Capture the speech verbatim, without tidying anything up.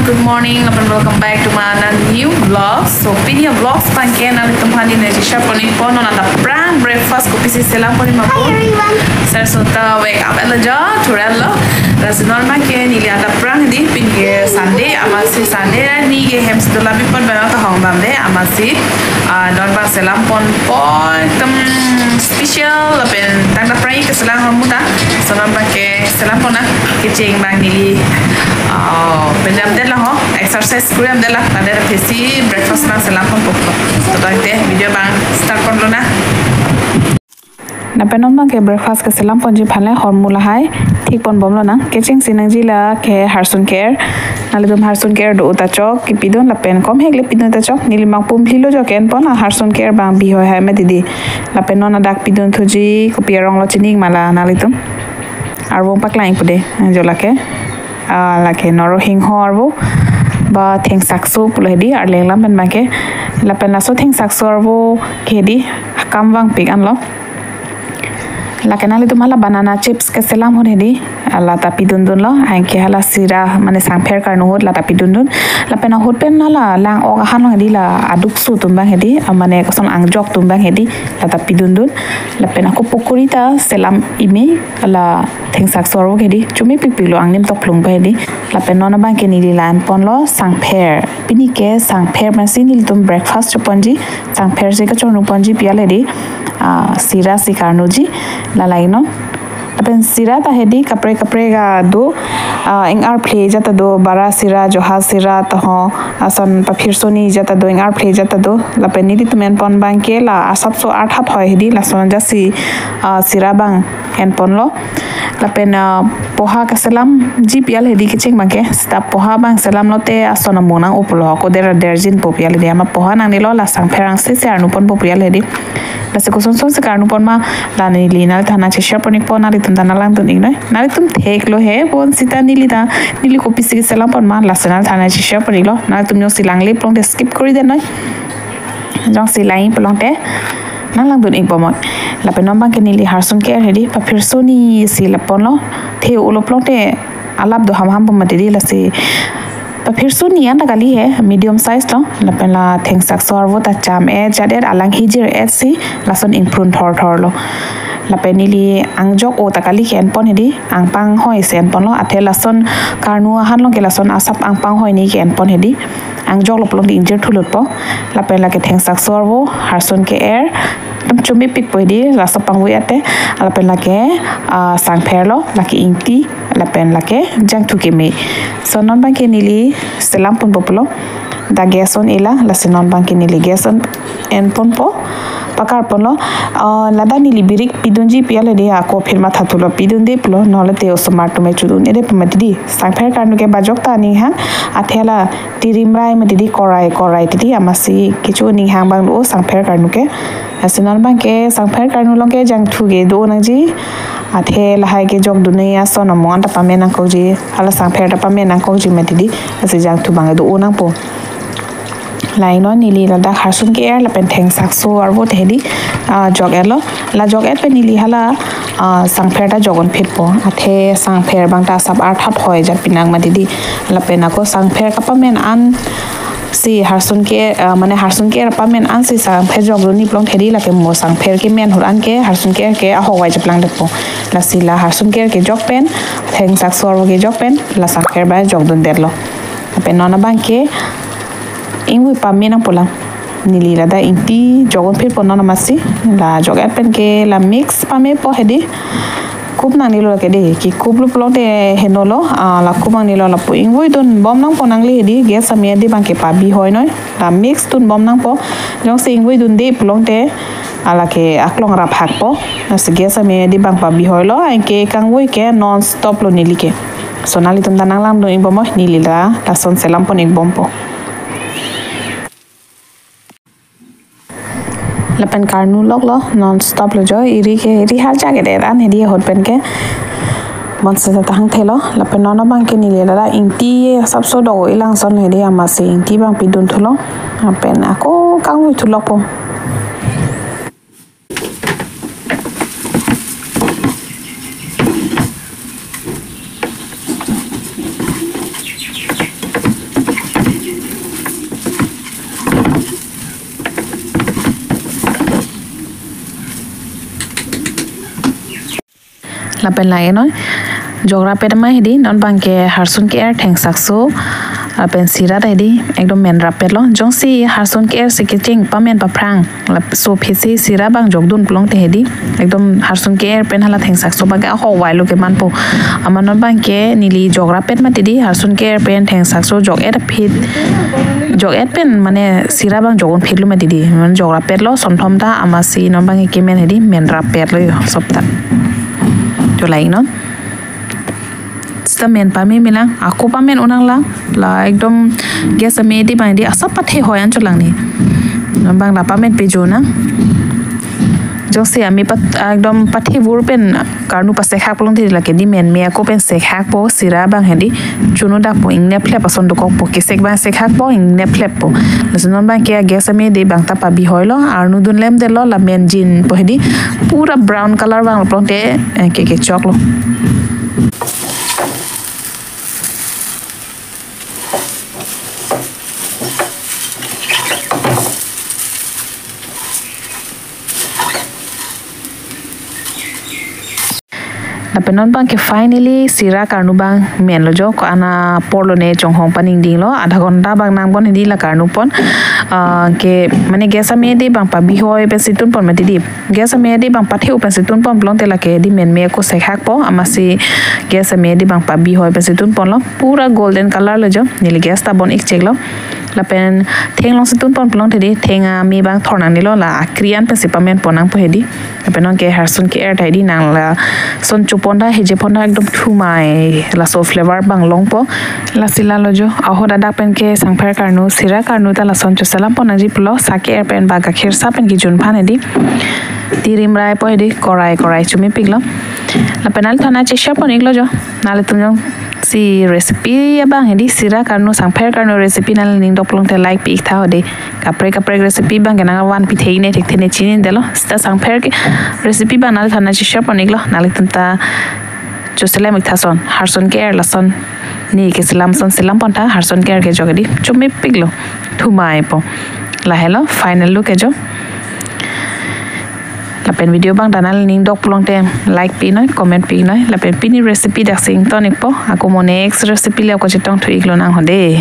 Good morning, lapen welcome back to my another new vlog. So, pini vlogs abangke nanglitum aphan neli share pon-ikpo, non adap aphrang breakfast kopisi selam pon-ik ma pu. Hi, everyone. Sir Sota wake up lo jo, thurlo. Lasi non abangke neli adap aphrang di pini ke Sunday, amatsi Sunday arni ke hem si dola bipon bang kahong damde, amatsi, ah, non abang selam ponpo, ekdom special, lapen tangka prai ke selam hamuta. So non abangke selam pon nang, kecheng abang neli, ah, penjam det lo ho, exercise kuri am det lo, tade phesi breakfast abang selam ponpo. To tangte video abang start ponlo nang. Lapen non abangke breakfast ke selam ponji aphan le hormu lahai thik ponbomlo nang. Kechengsi nangji la ke harsun ke-er. Nanglitum harsun ke-er do ta chok kipidun lapen kom hek le pidun ta chok. Neli mangpum phli lo jo ke-en pon, la harsun ke-er abang bihoi hai mati di. Lapen non adak pidun thuji, kopi arong lo chini ma la nanglitum. Arvo paklang-ik pu de, jo lake. Ah, lake norosingho arvo, ba thengsakso pulo hedi, Arleng alam pen abangke. Lapen laso thengsakso arvo ke hedi, akam vangpik anlo. Lake nanglitum hala banana chips ke selam ahut hedi, ah, lata pidundunlo, anke hala sira, mane sangpher karnu ahut lata pidundun. Lapen ahut pen hala lang-ok ahan along hedi la adukso atum abang hedi, ah, mane koson angjok atum abang hedi, lata pidundun. Lapen ako pokori ta selam imi, hala thengsakso arvo ke hedi, chomepikpiklo, angnim tokplung pa hedi. Lapen non abangke neli la-en ponlo sangpher. Pini ke sangpher pensi nelitum breakfast cho ponji, sangpher si kachornu ponji pi ale hedi, ah, sira si karnuji, la lahai non. Lapen sira ta hedi kaprek kaprek ta do, ah, ing-arphle ajat ta do, bara sira, joha sira ta ho, ason paphirsoni ajat ta do, ing-arphle ajat ta do. Lapen nelitum en pon abangke la asapso arthat hoi hedi, lason ajat si, ah, sira abang en ponlo. Lapen, ah, poha keselamji pi ale hedi kecheng abangke. Seta poha abang selam lote ason amung nang-o pulo, ako der derjinpo pi ale hedi, amat poha nangnelo, la sangpher angse si arnu ponpo pi ale hedi. Lasi koson son si karnu pon ma, la neli nanglitum aphan nangche-share pon-ikpo, nanglitum ta nanglangdun-ik noi. Nanglitum theklo he, bonsita neli ta, neli kopisi selam pon ma, lasi nanglitum aphan nangche-share pon-iklo. Nanglitum jongsi langle pulote skip kori det noi. Jongsi lang-ik pulote nanglangdun-ikpo mo. Lapen non abangke neli harsun ke-er hedi, paphirsoni si la ponlo. The-olo pulote alap do hamham pu mati di, lasi paphirsoni an ta kali he, medium size lo. Lapen la thengsakso arvo ta cham-et jat-et, alang hijir-et si lason ingprun thorthorlo. Lapen neli angjok o ta kali ke-en pon hedi, angpang hoi si en ponlo. Athe lason karnu ahan along ke lason asap angpang hoi ni ke-en pon hedi. Angjoklo pulote ingjir thulutpo. Lapen lake thengsakso arvo, harsun ke-er, ekdom chomepikpo hedi, laso pangvoi ate. Lapen lake, ah, sangpher lo, lake ingti, lapen lake jangthu keme. So non abangke neli selam ponpo pulo. Da gas on-elo, lasi non abangke neli gas on en ponpo. Pakar ponlo, ah, ladak neli birik pidunji pi ale hedi, ako phir matha thulo, pidunde pulo, nonle te osomar atum chedun-edet pu mati di. Sangpher karnu ke bajok ta aning hang, athe la tirimrai mati di, korai korai titi, amatsi kecho aning hang abang do sangpher karnu ke. Lasi non abangke sangpher karnu along ke jangthu ke do nangji. Athe lahai kejokdun-e ason amung an ta pame nangkokji, hala sangpher ta pame nangkokji mati di. Lasi jangthu abang do nangpo. Lahai non neli ladak harsun ke-er lapen thengsakso arvo ta hedi, ah, jok-etlo. La jok-et pen neli hala, ah, sangpher ta jok-un phitpo. Athe sangpher abang ta asap arthat hoi ajat pinang mati di. Lapen ako sangpher kapamen an si harsun ke, ah, mane harsun ke-er pamen an si sangpher jokdunji pulote hedi, lake mo sangpher kemen ahut an ke harsun ke-er ke ahok vai cheplang detpo. Lasi la harsun ke-er kejok pen, thengsakso arvo kejok pen, la sangpher abang jokdundetlo. Lapen non abangke ingvoi pame nangpo lang. Neli ladak ingti jok-un phitpo non amatsi. La jok-et pen ke la mix pamepo hedi. Kup nangnelo lake de, kekuplo pulote henolo, ah, la kup nangnelo, lapu ingvoi dunbom nangpo nangle hedi, gas ame hedi abangke pabi hoi noi. La mix dunbom nangpo. Jongsi ingvoi dunde pulote, ah, lake aklong rap hakpo. Lasi gas ame hedi abang pabi hoilo, anke kangvoi ke non stop lo neli ke. So nanglitum ta nanglangdun-ikbom mo, neli la lason selam pon-ikbompo. Lapen karnu loklo, non stop lo jo, eri ke, eri harjak-et-et an hedi ahut pen ke. Bonseta hangthelo, lapen non abangke neli ladak ingti asapso do-o-i lang ason hedi, amatsi ingti abang pidun thulo. Lapen ako kangvoi thulokpo. Lapen lake non jok rapet ma hedi, non bangke harsun ke-er, thengsakso lapen sira ta hedi ekdom men rapetlo. Jongsi harsun ke-er si kecheng pamen paphrang, laso phisi sira bang jokdun pulote hedi ekdom harsun ke-er pen hala thengsakso bangke ahok vailo kemanpo. Amat non bangke neli jok rapet mati di, harsun ke-er pen thengsakso jok-et aphi, jok-et pen mane sira bang jokdun phitlo mati di. Mane jok rapetlo sonthom ta, amatsi non bangke kemen hedi men rapetlo jo sopta. Jo lake non. Seta men pame melang, ako pamen unang lang. La ekdom gas ame di bang di asap pathe hoi an cholang ni. Non bang la pamen pejo nang. Jongsi ame pat, ekdom pathe vur pen karnu pasekhak pulote lake di men me ako pen sekhakpo, sira bang hedi chunu dakpo, ingnep lep ason dokokpo, kesek bang sekhakpo, ingnep leppo. Laso non bangke gas ame di bang ta pabi hoilo, arnu dun lemdetlo, la men jinpo hedi pura brown color vanglo pulote, eh, ke kechoklo. Lapen non bangke finally sira karnu bang menlo jo, ko-an aporlo ne chonghong paningdinglo, adha ghonta bang nangbom hedi la karnu pon. Ah, ke mane gas ame di bang pabi hoi pensi tunpon mati di. Gas ame di bang pathe-o pensi tunpon pulote lake di men me ako sekhakpo, amatsi gas ame di bang pabi hoi pensi tunponlo. Pura golden color lo jo, neli gas ta bon-ik cheklo. Lapen theng alongsi tunpon pulote di theng ame bang thor nangnelo, la akri an pensi pamenpon nangpo hedi. Lapen non ke harsun ke-er ta hedi nang lason chopon ta, hejepon ta ekdom thumai, laso flavor bang longpo. Lasi lalo jo, ahut adak pen ke sangpher karnu, sira karnu ta lason choselampon nangji pulo, sa ke-er pen ba gakhir sa pen kejun aphan hedi. Tirim raipo hedi, korai korai chomepiklo. Lapen nangliphan cheshare pon-iklo jo. Nanglitum jongsi recipe abang hedi, sira karnu, sangpher karnu recipe nangli ning dok pulote like pi-ik tha hedi. Kaprek kaprek recipe bangke nangvanpi thekne thekthe ne chinidetlo. Seta sangpher ke recipe bang nangliphan cheshare pon-iklo. Nanglitum ta choselam-ik tha son, harsun ke-er lason. Ne keselam ason selampon tha, harsun ke-er ke jok hedi chomepiklo, thumaipo. Lahelo final look ke jo. Lapen video bang ta nangli ning dok pulote like pinoi, comment pinoi. Lapen pini recipe daksi ington-ikpo. Ako mo next recipe le ako chetong thu-iklo nang hedi.